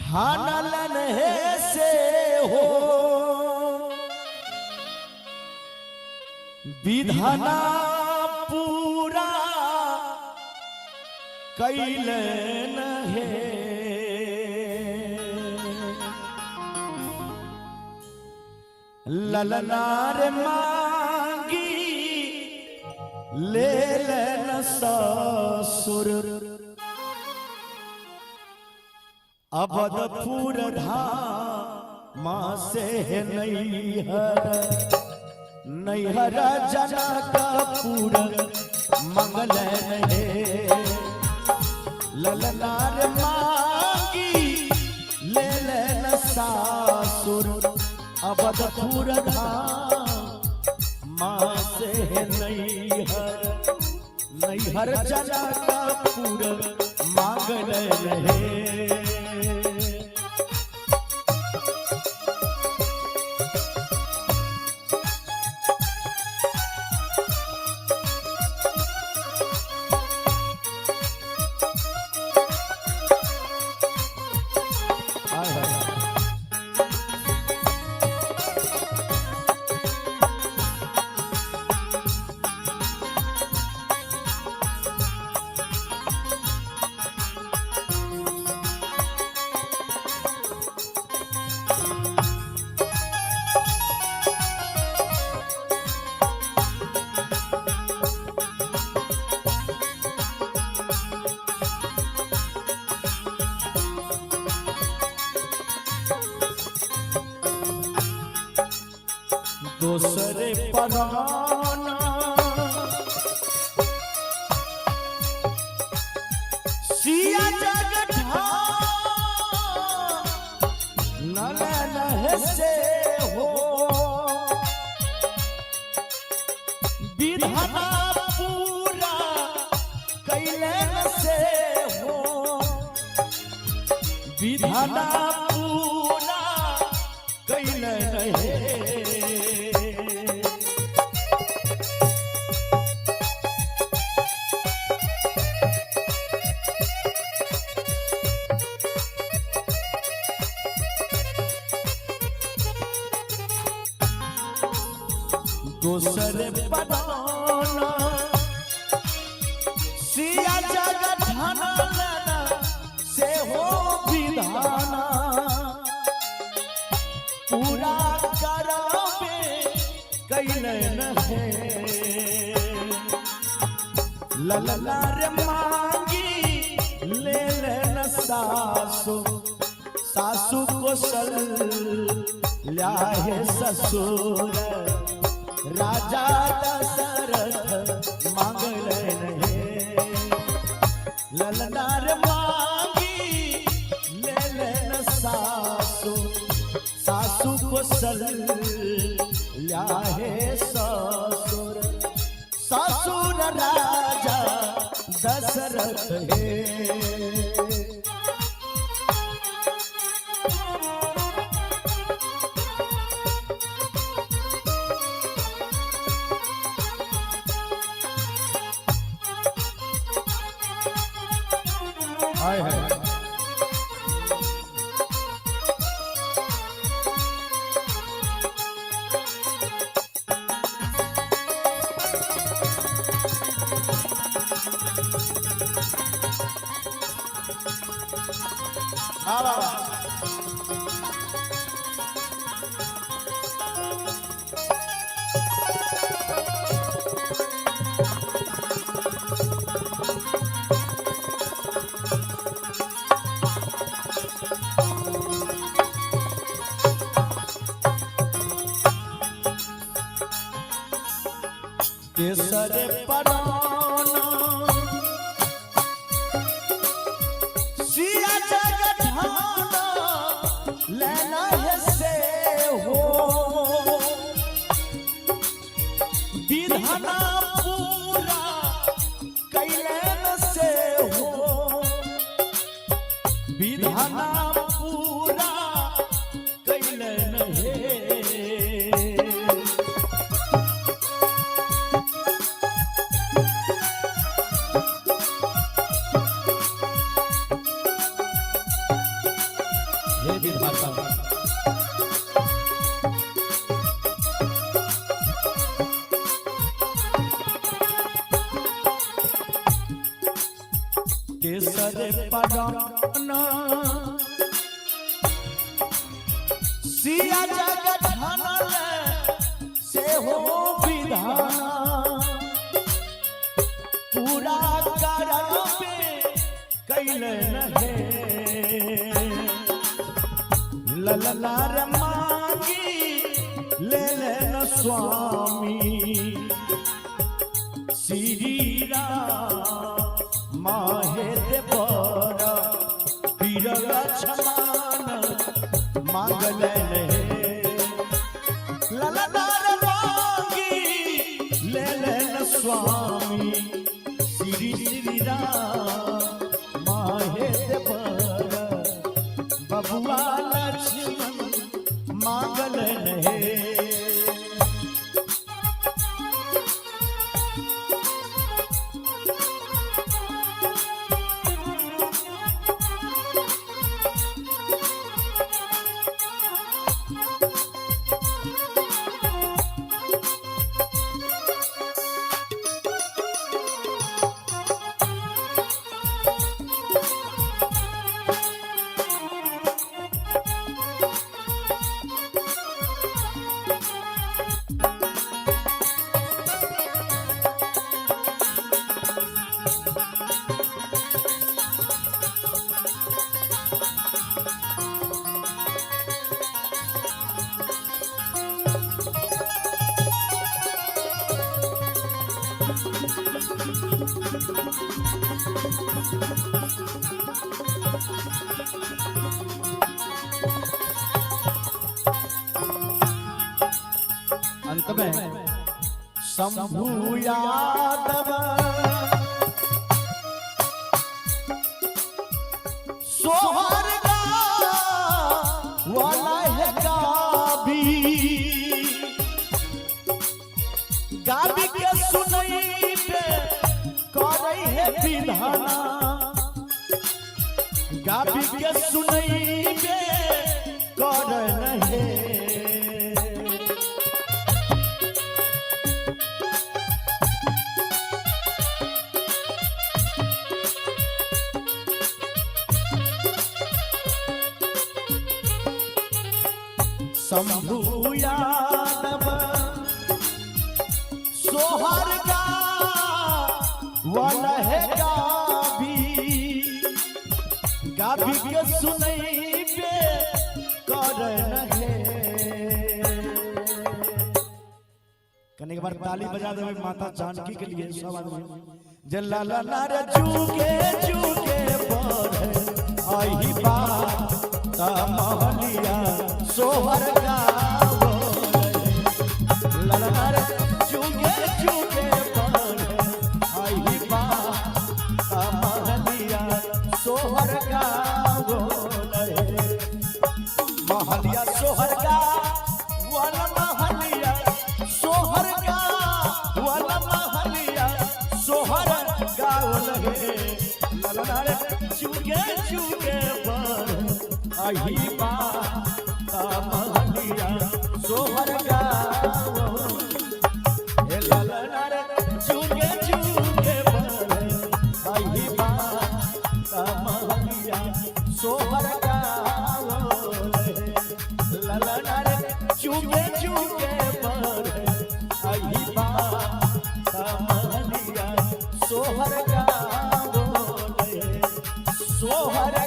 ठानलन हे से हो। विधाना पूरा कैलन हे। ललनार मांगी ले लेन ससुर अवधपुर धाम से नैहर नैहर जनकपुर मंगल हे। ललनार मांगी ले लेन सासुर अवधपुर धाम माँ से नैहर नैहर जनकपुर मांगल हे। हाय हाय। दोसरे पराना सिया जग नल से हो। विधाना पूरा कैलन से हो। विधाना पूरा कैलन हे। दोसर बनाना सिया जग ठाना से हो विधाना पूरा करावे कैलन है। ललला रे मांगी ले लेन सासु सासु कोसल ल्याहे ससुर राजा दशरथ मांगलन हे। ललनार मांगी ले लेन सासु सासु कोसल ल्याहे ससुर ससुर राजा दशरथ हे। हाय हाय। वाह वाह वाह। केसर पराना सिया जग ठाना लेना है से हो। विधाना पूरा कैलन से हो। विधाना पूरा कैलन हे। हे विधाता। तेसर पराना सिया जग ठानल से हो विधाना, पूरा करम पे कैलन हे। ललला रे मांगी ले लेन स्वामी, श्री राम माहे देवर पीर लक्ष्मण मांगलन हे। ललला रे मांगी ले लेन स्वामी, श्री श्री राम माहे देवर बबुआ लक्ष्मण मांगलन हे। अंत में शंभु यादव सोहर गा वाला है गाबी, गाबी के सुनई पे करई है विधाना, गाबी के सुनई पे करन है। शंभु यादव सोहर गा वाला है गाबी, गाबी के सुनई पे करन है। कने एक बार ताली बजा देवे माता जानकी के लिए सब आदमी। जला ला ला रे चूके चूके बढ़े आही बात महलिया सोहर गावो, ला ला रे चूके चूके बढ़े आही बात महलिया सोहर गावो, महलिया सोहर गा वाला महलिया सोहर गा वाला महलिया सोहर गावल हे। ला ला रे चूके चूके बढ़े आही बात महलिया सोहर गावो, हे ला ला रे चूके चूके बढ़े आही बात महलिया सोहर गावो, ला ला रे चूके चूके बढ़े आही बात महलिया सोहर गावो, सोहर।